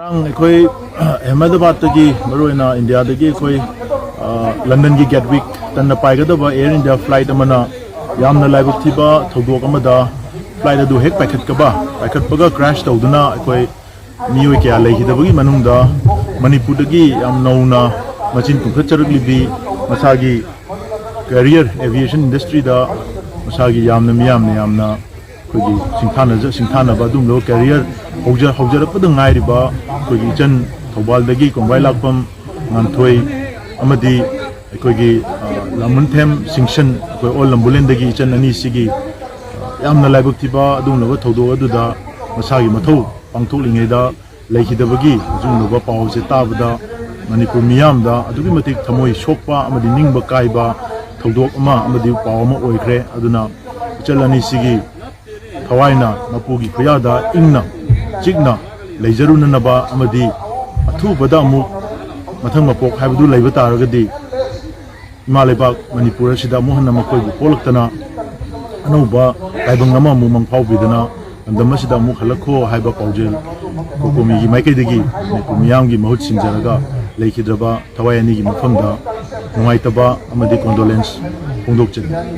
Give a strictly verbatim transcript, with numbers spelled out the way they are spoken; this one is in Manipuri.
ꯉꯔꯥꯡ ꯑꯩꯈꯣꯏ ꯑꯍꯃꯗꯥꯕꯥꯗꯇꯒꯤ, ꯃꯔꯨꯑꯣꯏꯅ ꯏꯟꯗꯤꯌꯥꯗꯒꯤ ꯑꯩꯈꯣꯏ, ꯑ, ꯂꯟꯗꯟꯒꯤ ꯒꯦꯠꯋꯤꯛ ꯇꯟꯅ ꯄꯥꯏꯒꯗꯕ ꯑꯦꯌꯔ ꯏꯟꯗꯤꯌꯥ ꯐ꯭ꯂꯥꯏꯠ ꯑꯃꯅ ꯌꯥꯝꯅ ꯂꯥꯏꯕꯛ ꯊꯤꯕ ꯊꯧꯗꯣꯛ ꯑꯃꯗ ꯐ꯭ꯂꯥꯏꯠ ꯑꯗꯨ ꯍꯦꯛ ꯄꯥꯏꯈꯠꯀꯕ, ꯄꯥꯏꯈꯠꯄꯒ ꯀ꯭ꯔꯦꯁ ꯇꯧꯗꯨꯅ ꯑꯩꯈꯣꯏ ꯃꯤꯑꯣꯏ ꯀꯌꯥ ꯂꯩꯈꯤꯗꯕꯒꯤ ꯃꯅꯨꯡꯗ ꯃꯅꯤꯄꯨꯔꯗꯒꯤ ꯌꯥꯝ ꯅꯧꯅ ꯃꯆꯤꯟ ꯇꯨꯝꯈꯠꯆꯔꯛꯂꯤꯕꯤ ꯃꯁꯥꯒꯤ ꯀꯦꯔꯤꯌꯔ ꯑꯦꯚꯤꯌꯦꯁꯟ ꯏꯟꯗꯁꯇ꯭ꯔꯤꯗ ꯃꯁꯥꯒꯤ ꯌꯥꯝꯅ ꯃꯤꯌꯥꯝꯅ ꯌꯥꯝꯅ ꯑꯩꯈꯣꯏꯒꯤ ꯁꯤꯡꯊꯥꯅꯖ-, ꯁꯤꯡꯊꯥꯅꯕ ꯑꯗꯨꯒꯨꯝꯂꯕ ꯀꯦꯔꯤꯌꯔ ꯍꯧꯖ-, ꯍꯧꯖꯔꯛꯄꯗ ꯉꯥꯏꯔꯤꯕ ꯑꯩꯈꯣꯏꯒꯤ ꯏꯆꯟ ꯊꯧꯕꯥꯜꯗꯒꯤ ꯀꯣꯡꯕꯥꯏ ꯂꯥꯛꯄꯝ ꯉꯥꯟꯊꯣꯏ ꯑꯃꯗꯤ ꯑꯩꯈꯣꯏꯒꯤ, ꯑ, ꯂꯥꯃꯨꯟꯊꯦꯝ ꯁꯤꯡꯁꯟ, ꯑꯩꯈꯣꯏ ꯑꯣꯜ ꯂꯝꯕꯨꯂꯦꯟꯗꯒꯤ ꯏꯆꯟ ꯑꯅꯤꯁꯤꯒꯤ, ꯑ, ꯌꯥꯝꯅ ꯂꯥꯏꯕꯛ ꯊꯤꯕ ꯑꯗꯨꯒꯨꯝꯂꯕ ꯊꯧꯗꯣꯛ ꯑꯗꯨꯗ ꯃꯁꯥꯒꯤ ꯃꯊꯧ ꯄꯥꯡꯊꯣꯛꯂꯤꯉꯩꯗ ꯂꯩꯈꯤꯗꯕꯒꯤ ꯑꯆꯨꯝꯕ ꯄꯥꯎ ꯑꯁꯤ ꯇꯥꯕꯗ ꯃꯅꯤꯄꯨꯔ ꯃꯤꯌꯥꯝꯗ ꯑꯗꯨꯛꯀꯤ ꯃꯇꯤꯛ ꯊꯃꯣꯏ ꯁꯣꯛꯄ ꯑꯃꯗꯤ ꯅꯤꯡꯕ ꯀꯥꯏꯕ ꯊꯧꯗꯣꯛ ꯑꯃ ꯑꯃꯗꯤ ꯄꯥꯎ ꯑꯃ ꯑꯣꯏꯈ꯭ꯔꯦ꯫ ꯑꯗꯨꯅ ꯏꯆꯜ ꯑꯅꯤꯁꯤꯒꯤ ꯊꯋꯥꯏꯅ ꯃꯄꯨꯒꯤ ꯈꯨꯌꯥꯗ ꯏꯪꯅ ꯆꯤꯛꯅ ꯂꯩꯖꯔꯨꯅꯅꯕ ꯑꯃꯗꯤ ꯑꯊꯨꯕꯗ ꯑꯃꯨꯛ ꯃꯊꯪ ꯃꯄꯣꯛ ꯍꯥꯏꯕꯗꯨ ꯂꯩꯕ ꯇꯥꯔꯒꯗꯤ ꯏꯃꯥ ꯂꯩꯕꯥꯛ ꯃꯅꯤꯄꯨꯔ ꯑꯁꯤꯗ ꯑꯃꯨꯛ ꯍꯟꯅ ꯃꯈꯣꯏꯕꯨ ꯄꯣꯛꯂꯛꯇꯅ ꯑꯅꯧꯕ ꯇꯥꯏꯕꯪ ꯑꯃ ꯑꯃꯨꯛ ꯃꯪꯐꯥꯎꯕꯤꯗꯅ ꯂꯝꯗꯝ ꯑꯁꯤꯗ ꯑꯃꯨꯛ ꯍꯜꯂꯛꯈꯣ ꯍꯥꯏꯕ ꯄꯥꯎꯖꯦꯜ ꯀꯣꯀꯣꯃꯤꯒꯤ ꯃꯥꯏꯀꯩꯗꯒꯤ ꯃꯅꯤꯄꯨꯔ ꯃꯤꯌꯥꯝꯒꯤ ꯃꯍꯨꯠ ꯁꯤꯟꯖꯔꯒ ꯂꯩꯈꯤꯗ꯭ꯔꯕ ꯊꯋꯥꯏ ꯑꯅꯤꯒꯤ ꯃꯐꯝꯗ ꯅꯨꯡꯉꯥꯏꯇꯕ ꯑꯃꯗꯤ ꯀꯣꯟꯗꯣꯂꯦꯟꯁ ꯐꯣꯡꯗꯣꯛꯆꯔꯤ꯫